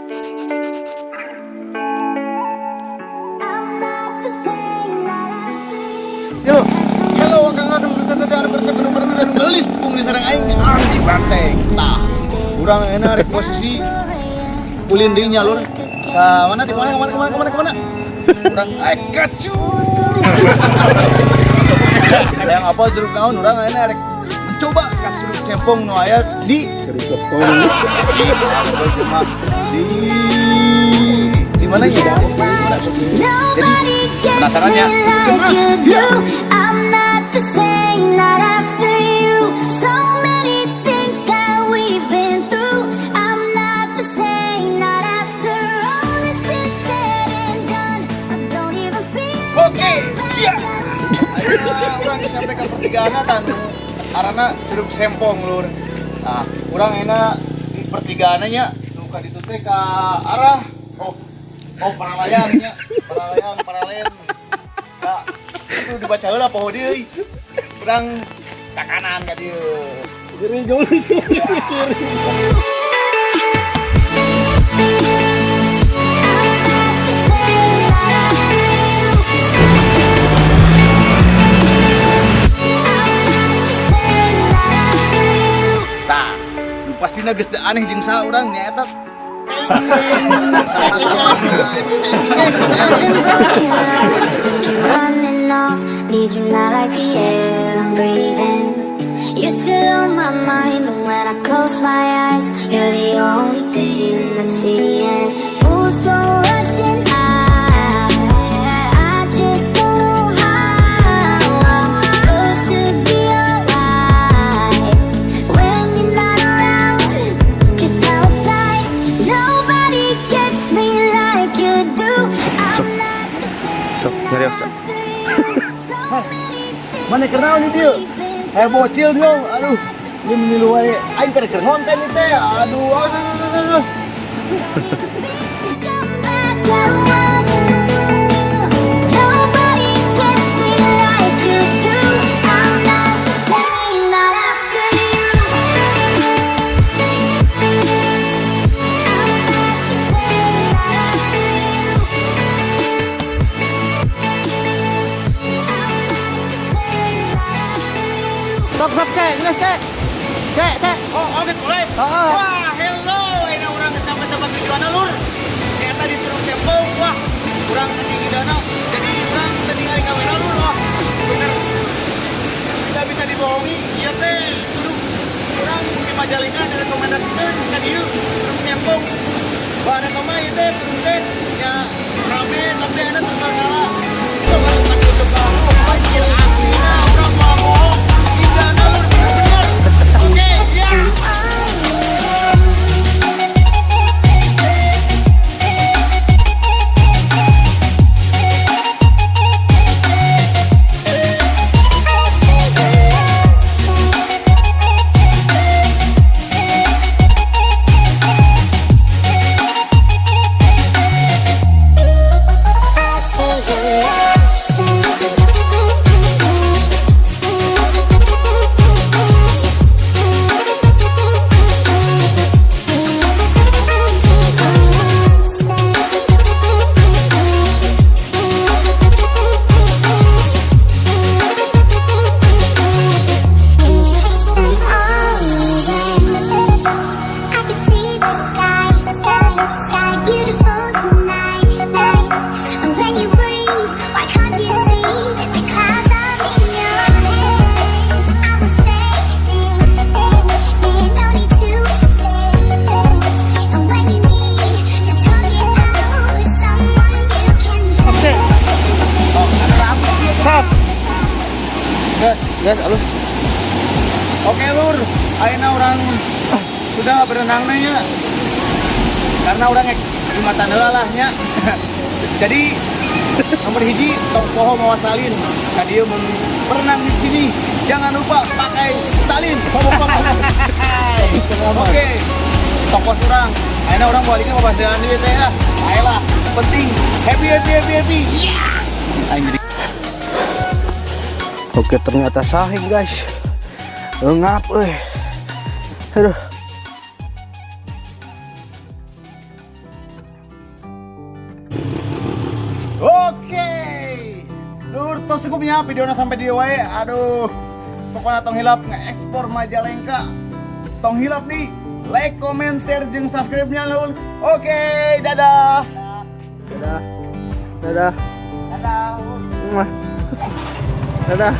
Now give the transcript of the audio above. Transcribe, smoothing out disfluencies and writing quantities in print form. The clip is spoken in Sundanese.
I'm not the same, not after you. Yo, hello, akang anu teu anu bersih bener-bener anu gelis tepung di sareng aing Andi Banteng. Tah, urang enak rek posisi ulin deui nya, lur. Ka mana, cek mana, kemana, kemana, kemana, kemana? Urang aing ka curug. Yang apa curug naon? Urang enak rek mencoba ka Curug Cempong nu aya di Curug Cepong. Cuma di mana ya? Nobody gets penasaran me ya? Like you do. I'm not the same, not after you. So many things that we've been through. I'm not the same, not after all that's been said and done. I don't even feel Oke, iya. Ayeuna urang sampai ke pertigaan tah nu arana Curug Sempong, lur. Nah, urang enak di pertigaan nya nu ka ditu teh ka arah oh Paralayang nya, Paralayang, Paralen. Nah, itu dibaca heula poho deui. Urang ka kanan ka dieu. Kiri jauh kiri. I'm not the same, not after you. I'm not the same, not after you. Tah, nu pastina geus teu aneh jeung saha urang nya eta. I've been broken, I still keep running off. Need you now like the air I'm breathing. You're still on my mind, and when I close my eyes, you're the only thing I see. And fools go rushing out. I just don't know how I'm supposed to be alright when you're not around. 'Cause now it's like nobody gets me like you do. I'm not the same Sok, nyari sok. After you. So many things Mana kenal nih dia? we've been Eh, bocil dia, aduh. Ini menilu wae. Aing teh keur ngonten nih teh. Aduh, aduh, aduh, aduh, aduh. Come back at one. Nobody gets me like you do. I'm not the same, not after you. I'm not the same, not after you. I'm not the same, not after you. Sok sok cek, geus cek. Cek, cek. Oh, oke, mulai. Heeh. Wah, hello. Ini urang sampai tempat tujuan, lur. Ternyata di Curug Sempong. Wah, kurang tinggi danau. Jadi urang tinggal kamera, lur. Wah, bener. Tidak bisa dibohongi. Ieu teh curug urang di Majalengka direkomendasikan ka dieu Curug Sempong. Wah, ada mah ieu teh curug teh ya rame tapi ada terbengkala. Itu kalau coba aslina urang mau bohong. Tidak, lur, bener. Oke, ya. I can see the sky, sky, sky, beautiful tonight, night. And when you breathe, why can't you see that the clouds are in your head? I was thinking, thinking, no need to think, think. And when you need to talk it out with someone you can Oke. Sok. Gas, gas, alus. Oke, lur, ayeuna urang sudah berenang nya. Karena urang ngek jumatan heula lah nya. Jadi nomor hiji, tong poho mawa salin. Ka dieu mun berenang di sini jangan lupa pakai salin. Oke. Toko urang. Ayeuna urang baliknya mau bahas deui teh ya. Ayolah, penting happy, happy, happy, happy. Yeah. Aing jadi Oke, ternyata sahih, guys. Engap euy. Aduh. Oke. Lur, tos cukupnya videonya sampai dieu wae. Aduh. Pokoknya tong hilap nge-explore Majalengka. Tong hilap di like, comment, share, jeung subscribe-nya, lur. Oke, dadah. Dadah. Dadah. Dadah. Mwah. Dadah.